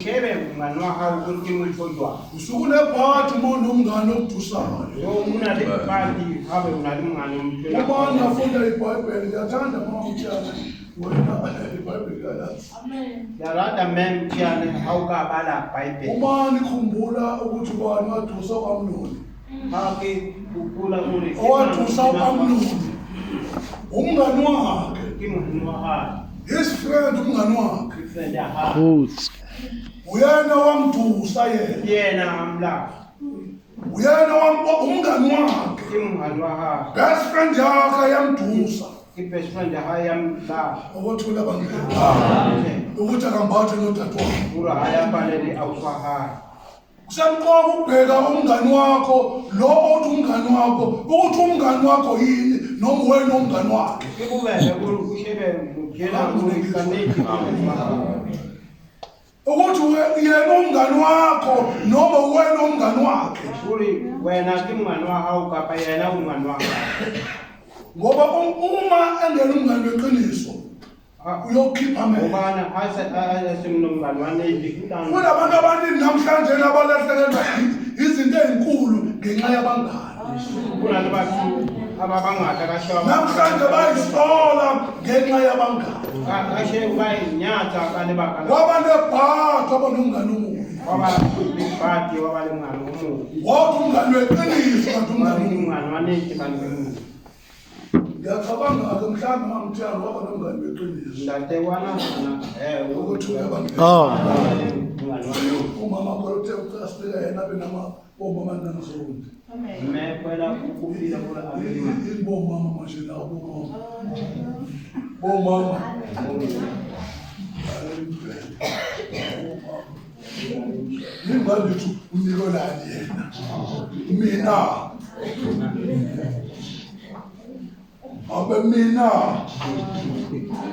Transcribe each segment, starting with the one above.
Shebe mongane wa hao hore ke motho jwang. Usuke unebhadi uma unomngane okudusayo. Yo o na le pati hape o na le mongane motho Uma nafunda iBhayibheli ngiyathanda uma ngitshana wena iBhayibheli kalazi. Ke a rata mme Mthiane ha o ka bala Bible. Uma nikhumbula ukuthi ubani wadusa u-Amnoni. Ha ke hopola hore ke Owadusa u-Amnoni. Umngani wakhe. Ke mongane wa hae. His friend umngani wakhe. Ke friend ya hae. Roots. Uyena wamdusa yena. Ke yena a mlaya. Uyena umngani wakhe. Ke mongane wa hae. Best friend yakhe yamdusa. Ke best friend ya hae ya mlaya. Ukuthula bangena. Ukuthi akambathe nodadewabo. Hore ha ya apare le ausi wa hae. Kusemqoka ukubheka umngani wakho lo othi umngani wakho ukuthi umngani wakho yini noma wena umngani wakhe. Ke bobebe hore o shebe motho enwa hore ka nnete ke mongane wa hao. Ukuthi yena umngani wakho noma wena umngani wakhe. Hore wena ke mongane wa hao kapa yena o mongane wa hao. Ngoba uma engena umngani weqiniso uyokhipha amehlo. Hobane ha se a se mongane wa nnete, o tla Kunabantu abaningi namhlanje abalahlekelwa izinto ezinkulu ngenxa yabangani. Ho na le batho ba bangata ka sheba. Namhlanje bayisola ngenxa yabangani. Ka sheba ba inyatsa ka lebaka la. Waba nebhadi waba nomngani omubi. Wa ba le bhadi wa ba le mongane o mobe. Wathi umngani weqiniso kanti Wa umngani le omubi. mongane wa nnete kanti omubi. Ngiyacabanga-ke mhlawumbe uma ngithiyana waba nomngani weqiniso. Ntate wa nahana Ukuthula bangani. Oh. Mongane wa nnete. Umama khona uthe ucela sibika yena abe nama bomama nangizondi. Mme kwela o kopile hore a be le Yini bomama manje la bomama. Bomama. Yini manje uthi unikelani yena? Mina. Abe mina.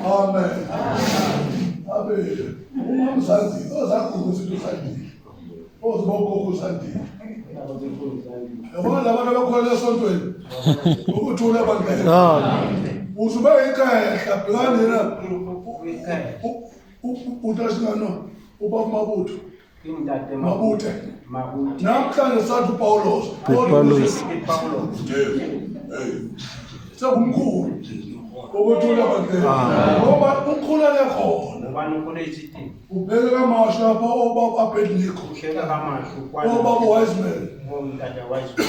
Amen. Abe uma mzandile ozaguga izinto zandile. Ozibogogo uzandile. Yabona labantu abakholelwa esontweni ukuthula abangene. Uthi ube yikhehla bhekani yena utasingano ubaba Mabutho. Mabuthe. Namhlanje sathi uPaulos. Paulos. Hey. Sekumkhulu. Ukuthula abangene. Ngoba ukhulele khona. Hobane o holetse teng. Ubheke kamasho lapho obaba Abednego. O shebe kamasho kwana. Obaba Wiseman. Mo ntate Wiseman.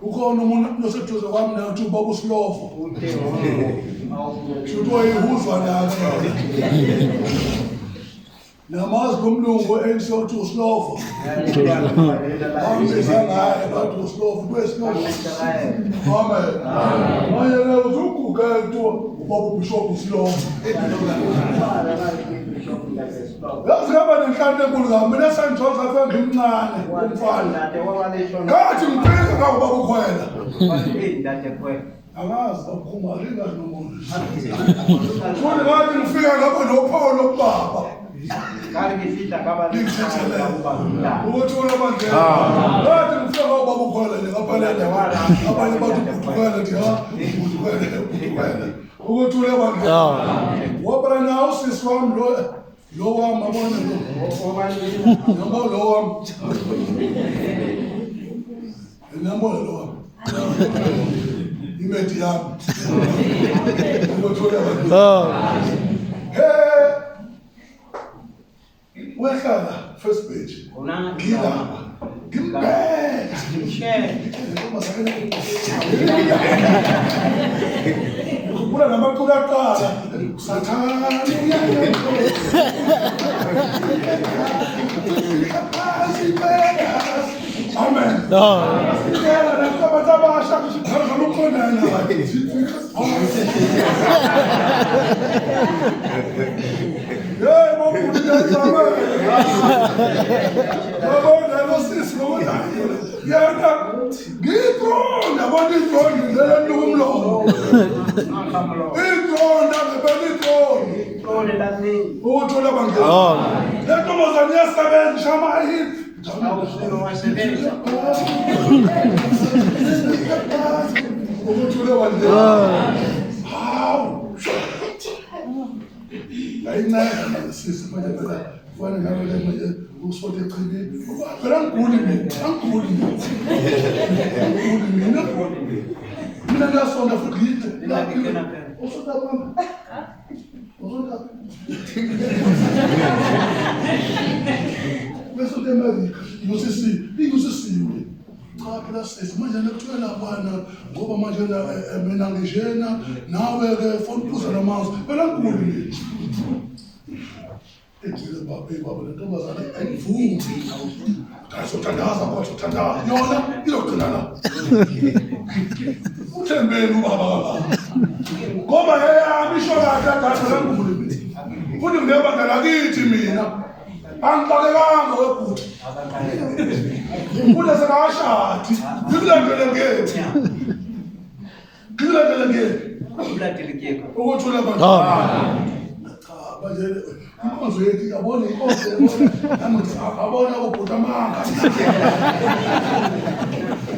Ukhona umuntu oseduze kwami naye uthi ubaba uSlovo. O teng o mong. Shuthi wayehuzwa naye. Namazi lomlungu ense uthi uSlovo. Bambiza ngaye bathi uSlovo, kuyeslovo. Amen. Manje ke uzuguge kuthiwa ubaba uBishop uSlovo. Yazi ngaba nenhlanhla enkulu kabi mina St John's afika ngimncane umfana. Ngathi ngifika ngawubaba ukhwela. Angazi baphuma ringazi nomuntu. Futhi ngathi ngifika ngapho nophawu lokubaba. Ukuthi unabangena. Ngathi ngifika ngawubaba ukhwela nje ngaphalela. Abanye bathi ubhuti ukhwela nje ha. Ubhuti ukhwela, ubhuti ukhwela. Ukuthi unabangena. Wabra nawo usisi wami lo lo wami abona lo. Noma lo wami. Nambona lo wami. Imedi yami. Ukuthi unabangena. Hey. Wehlala first page. Ngilapha. Ngimbheka. Ngikhumbula namaculo aqala. Sathane Amen. Sicela nakubantu abasha ngizama ukuqondana naye. Hey, bokudla Yabona lo sisi ngokuthi yena ngiyiqonda abantu iqonda indlela enuka umlomo. Iqonda ngempela iqonda. Ukuthola bangena. Le ntombazane iyasebenza ishaya ama-hit. Ukuthula bangena. Hawu. Ayinceda sisi manje phela. Ufana nawe le manje usonto echibini. Phela angiguli mina, angiguli mina. Angiguli mina. Mina ngiyasonta futhi ngide. Usonta kwami. Usonta. Bese eMelika, UCC, i-UCC. Cha phela sisi manje nekuthiwa labana ngoba manje mina ngijena nawe ke funa ukuphuza namanzi. Phela ngiguli mina. Ejile baba, baba le ntombazane ayivumi. Hayi sothandaza kodwa sothandaza. Yona izogcina la. Uthembeni ubaba kangaka. Ngoba yeyami isho kahle adade lenguli mina. Futhi nginebandla lakithi mina. Angixakekanga webhuti. Ngifuna sekashadi. Ngikulandele ngephi? Ngikulandele ngephi? Ulandele kuyekho. Ukuthula abantu. Cha manje inkonzo yethu yabona inkonzo yabona abona ubhuti amanga.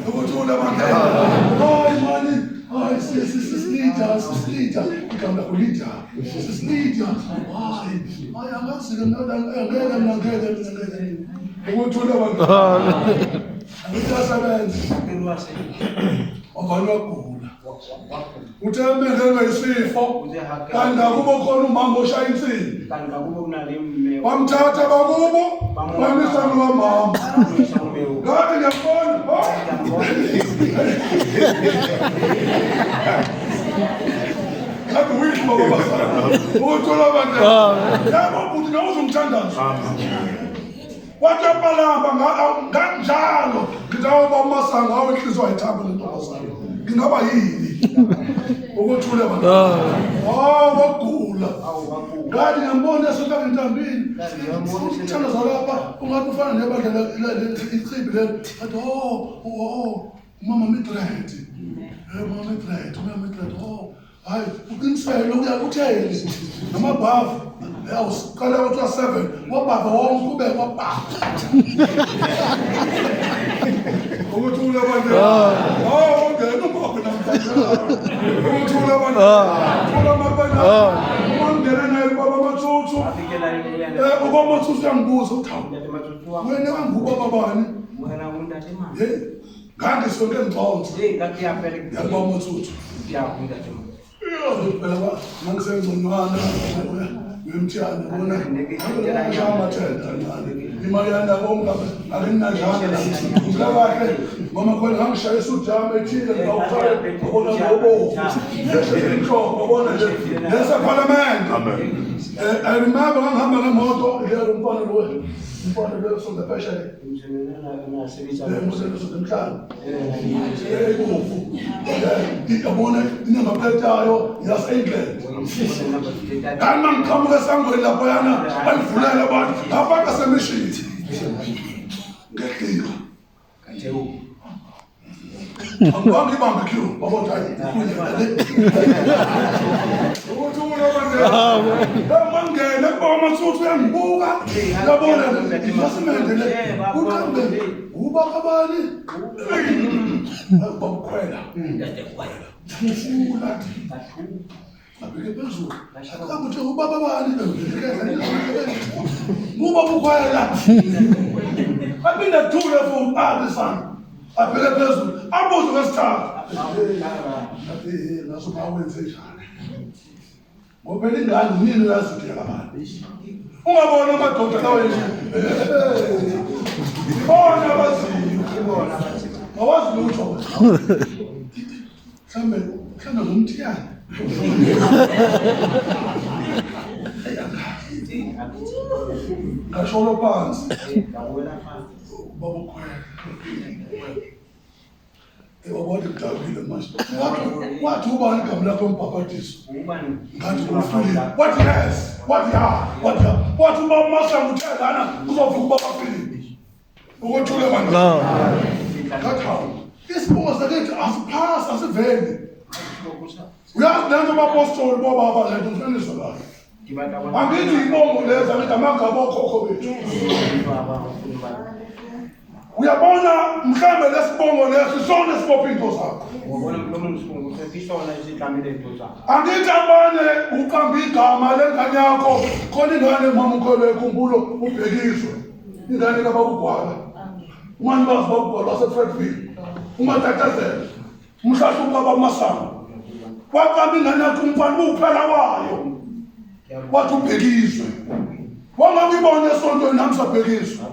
Ukuthula abantu. Hayi mani, hayi sisi leader, sisi leader, igama lakho leader. Sisi leader. Hayi, hayi angazi ke mina ngeke mina ngeke mina ngeke. Ukuthula abantu. Angithi asebenza. Wavane wagula. Uthe emengelwe isifo kanti ngakubo khona umama oshaya insimbi. Kanti ngakubo kunale mme. Bamthatha bakubo bamisa kukamama. Ngathi ngiyabona. Ngathi uyisho baba basana. Uthola abantu. Yabo bhuti nawe uzomthandaza. Wathi apalamba kanjalo. Ngithi awu baba Masango awu inhliziyo ayithambe le ntombazane. Ngingaba yini? Ukuthula abantu. Oh wagula. Ngathi ngiyambona esonta ngentambini. Uthandaza lapha ungathi ufana nebandla ichibi lelo. Athi oh oh umama Midrand. Eh mama Midrand, umama Midrand. Oh hayi uqinisele uya kutheni namabhavu. Awuqala kuthiwa 7 wabhava wonke ube wabhava. Ukuthula abantu. Oh ungena ubaba namhlanje. Ukuthula abantu. Thula abantu. Uma ngena naye ubaba Mathuthu. Eh ubaba Mathuthu uyangibuza uthi hawu wena wangubaba bani? Wena untate mang? Hey ngangisonke ngixonxa. Hey ngakuyapela. Ngiyababa Mathuthu. Ngiyakunda nje. Phela ba mangisengconywana wemthiyane bona ngishaya kancane imali yanda konke akinanjani ngila kahle mama khona ngangishaya isujama ethile ngawuqala ngabona ngobovu inhloko ngabona nje nesephalamende. I remember ngangihamba ngemoto leyo umfana lo umfana lo sonke phesheya emhlanje ebovu yabona inamba plate yayo yase-England. Kanti mangiqhamuka esangweni laphayana bangivulela abantu ngafaka semishini ngehlika. Angibambe ibambe Q babona hayi le. Ukuthula manje. Mangene kuba Mathuthu uyangibuka. Yabona investment le. Uqambe uba kabani? Babukhwela. Ufula. Abheke phezulu. Akakuthi ubaba bani? Kuba bukhwela. Aphinde athule futhi athi sana. Abheke phezulu. Abuze kwesithathu. Athi ngaso bawenze njani? Ngoba ingane nini lazi ukuthi yakabani. Ungabona amadoda lawo nje. Ibona abaziyo. Awazi lutho. Mhlambe mhlambe ngumthiyane. Ngasholo phansi. Baba ukhwela. Wabona ngidabile manje. Wathi ubani igama lakho umbhabhatiso? Ngathi uFilip. Wathi yes. Wathi ya. Wathi ya. Wathi ubaba Masango uthe lana uzovuka ubaba Philip. Ukuthule manje. Ngathi hawu. Isibongo sakithi asiphasi asiveli. Uyazi lento bapostoli bobaba lento ngifundiswa kahle. Angithi ibongo lezi angithi amagama okhokho bethu. Uyabona mhlambe lesibongo lesi sona sibopha into zakho. Angithi abanye uqamba igama lengane yakho khona ingane mama ukholo ekhumbulo ubhekiswe ingane kababugwala umani bazi babugwala waseFredville umatatazela umhlahluka bamasango waqamba ingane yakho umfana uphela wayo wathi ubhekiswe wangakuyibona esontweni nami sabhekiswa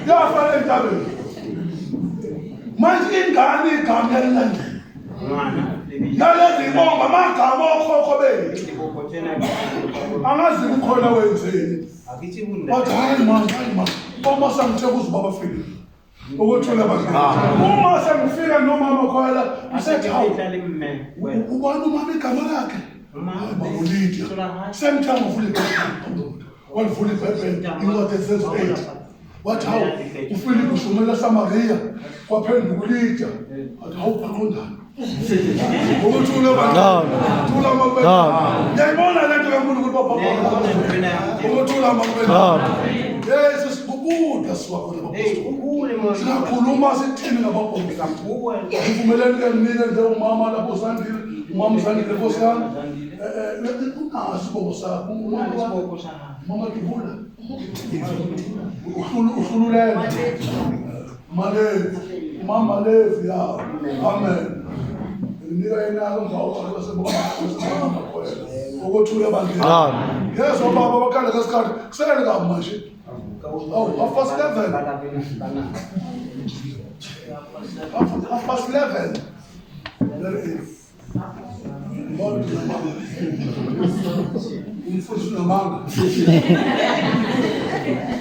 yafa entabeni manje ingane igama yalilandela nalezi ibonga amagama okhokho bethu angazi kukhona wenzeni wathi hayi mani hayi mani uma sangithe kuze ubaba Philip ukuthula bazalwane uma sengifika nomama khona usethi hawu ubani umama igama lakhe hayi baba uLydia sengithe ngivula ibhayibheli walivula ibhayibheli incwadi esenzo 8 wathi hawu uFilip ushumela eSamaria kwaphenduka uLydia wathi hawu phaqondana ukuthula thula amabele ngiyayibona le nto kaNkulunkulu baba ukuthula amabele yes sikubuda siwakhona baba singakhuluma sithini ngababhongi ngivumeleni ke nginike nje umama lapho usandile umama usandile nkosi yami unaso isibongo sakho umama dubula uhlululele Malevi, umama Malevi ya. Amen. Nginika yena umva wasebona ukuthula ebandleni. Amen. Yes, obaba bakhala ngesikhathi kusele kabi manje. Oh, 11:30. 11:30. There is. Ngibona namanga. Umfundisi unamanga.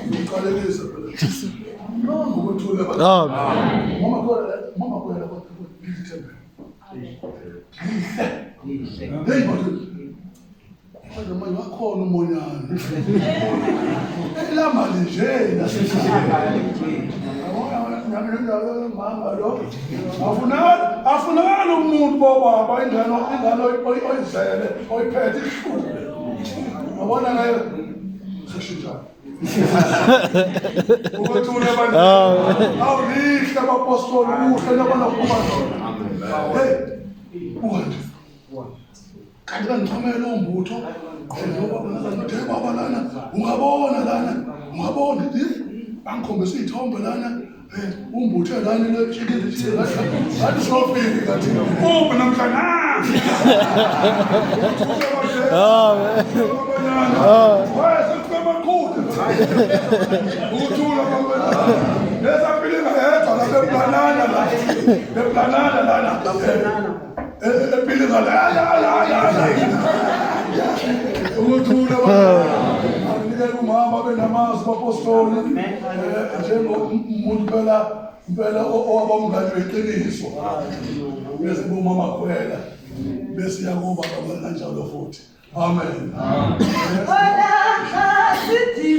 Ngiqalekise phela. Ukuthula ebandleni. Amen. Mama khona mama khona ngithembe. Hey madoda. Kodwa manje wakhona umonyana. Elama nje nasekhaya. Mama lo. Afunakala afunakala umuntu bobaba ingane ingane oyizele oyiphethe ihlule. Yabona ke seshintsha. Ukuthula abantu. Awu lihle abapostoli kuhle nabona kuba ndoda. Hey. Buka nje. Kanti bangichomela umbutho. Hey baba lana ungabona lana ungabona bangikhombisa iy'thombe lana umbutho lana lotshikile ngathi sofika thina uphi namhlanje ukuthula lesaphile ngayedwa la beplanana la beplanana lana ephile ngala ukuthula anginikele umama benamazwi bapostoli njengomuntu phela impela owaba umngane weqiniso bese bomama khwela bese yakuba kanjalo futhi amen.